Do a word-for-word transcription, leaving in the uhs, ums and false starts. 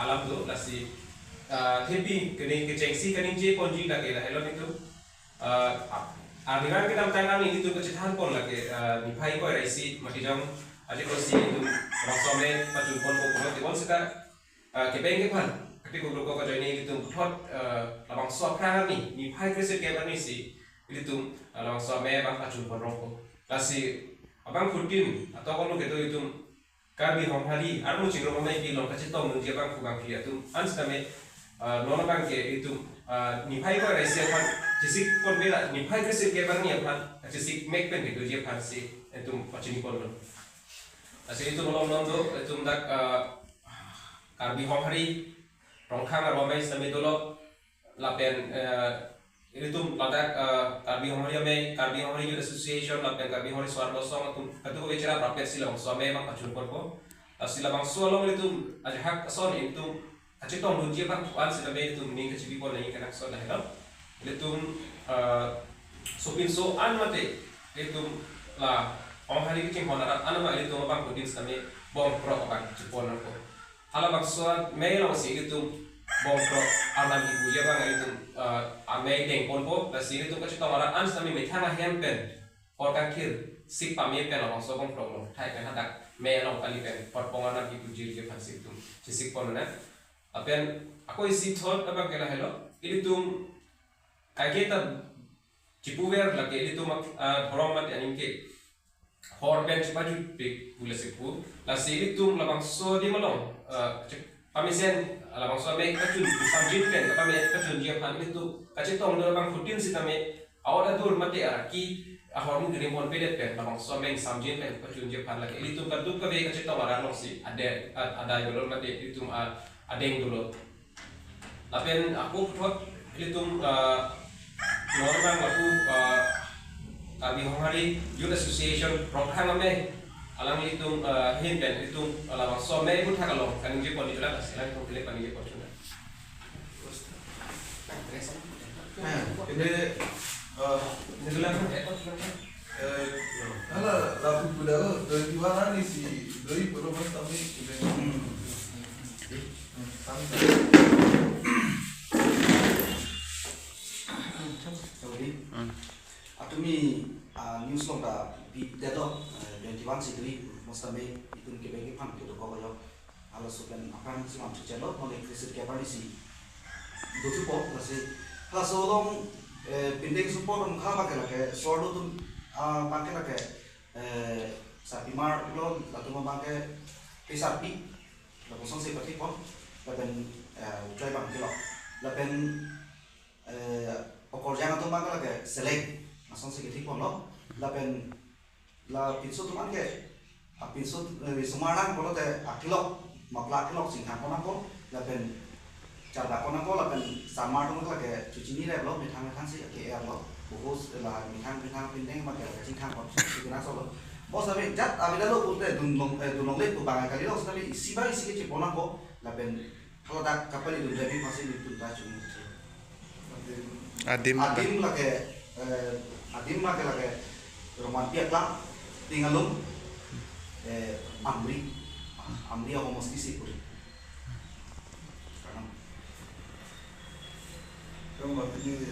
alam do, lasi, ah, thepi kene kechengsi kaningje ponji lake lahelo nelitum. Ah, arnivang kedamtang arni nelitum kachethan pon lake, ah, niphai ingkoi ra isi mati jong aje kosi nelitum labangso amei pachun ponpo pulo tebon seta, ah, kebeng kephan kati kuduk ko kajoine nelitum puthot, ah, labangso aphrang arni niphai kresirkep arni si nelitum, ah, labangso amei abang pachun pon rongpo. Lasi abangphutin atok anu kedo nelitum Karbi Honghari armu chingrum amei pilong kachetong nungji abangphu bangphi atum an sitame, ah, non abang ke nelitum, ah, niphai ingkoi ra isi aphan chesik ponpe ra niphai kresirkep arni aphan chesik mek pen kedoji aphan si nelitum pachini ponlo. Lasi nelitum along non do, nelitum dak, ah, Karbi Honghari Rongkhang arlo amei sitame dolo, lapen, eh, nelitum ladak, eh, Karbi Honghari amei, Karbi Honghari Youth Association, lapen Karbi Honghari Swarno Song atum katu ko bichara prapet si labangso amei abang pachun ponpo. Lasi labangso along nelitum ajahak ason nelitum kachetong dunji abangphu an sitame nelitum ning kachipi pon nangji kenangsot lahelo. Nelitum, eh, sopinso an mate nelitum la Honghari kachinghon arat an ma nelitum abangphutin sitame bong krok abang chepon nangpo. Halabangso amei along si nelitum bong krok arnam kipuji abang nelitum, eh, amei deng ponpo, lasi nelitum kachetong arat an sitame methang ahem pen, por kangthir sik pame pen labangso bong krok along thai pen hadak amei along kali pen porpong arnam kipuji aphan si nelitum chesik pon nang. Lapen ako isi thot abang ke lahelo, nelitum kaike ta chipuver lake nelitum, ah, dhorom mate aning ke hor pen chepajutpik pu lasi pu. Lasi nelitum labangso adim along, ah, chep-, pamesen labangso amei pachun, samjin pen kepame pachunji aphan nelitum kachetong do abangphutin sitame a-ot adur mate araki ahormu kirim ponpedet pen labangso amei samjin pen pachunji aphan lake nelitum kaduk kave kachetong arat along si ade-, ad-, adai balon mate nelitum a-, adeng dolo. Lapen ako puthot nelitum, ah, non abang lapu, ah, Karbi Honghari Youth Association Rongkhang amei alanglitum, ah, ahin pen nelitum, ah, labangso amei aputhak along kaningje pon nelitum lasi alanglitum kele paningje pon chuna. Eh, ini, eh, ini dulu, eh, hala, lapu kuda lo, twenty-one arni si, doi puluh mas kami, kuda. Hmm. Saudi. Hmm. Atumi, ah, news along ta bidetlo, eh, twenty-one si doi, mostly itum kebeng kephan kedokok ajo. Halaso pen aphrang si mam chechelo, non kresirkep arni si dothupo, lasi. Halaso along, eh, pindeng support mukha abang ke lake, sor lo atum, ah, abang ke lake, eh, sarpimar lo, latum abang ke, pe sarpi, lapuson si pathik pon, lapen, eh, joy abang ke lo, lapen, eh, okorjang atum abang ke lake seleng, lason si kethik ponlo, lapen, la pinso atum abang ke, a pinso, eh, risomar lang pulote akelok, mapla akelok chingthang pon nangpo, lapen chardak pon nangpo, lapen samar atum abang ke lake chuchini rep lo, methang methang si ke-er lo, bohus, eh, la methang methang pindeng abang ke lake chingthang pon, si kena solo. Bos kami jat abida lo pulote dunlong, eh, dunlongle pu abang kali lo, kami isi abang isi ke chepon nangpo, lapen haladak kapali dun jadi masih di tunta cumi. Adim. Adim lake, eh, adim lake lake Roman Piak lang, Tingalung, eh, Amri, Amri ako mesti sih puri. Karena Roman ini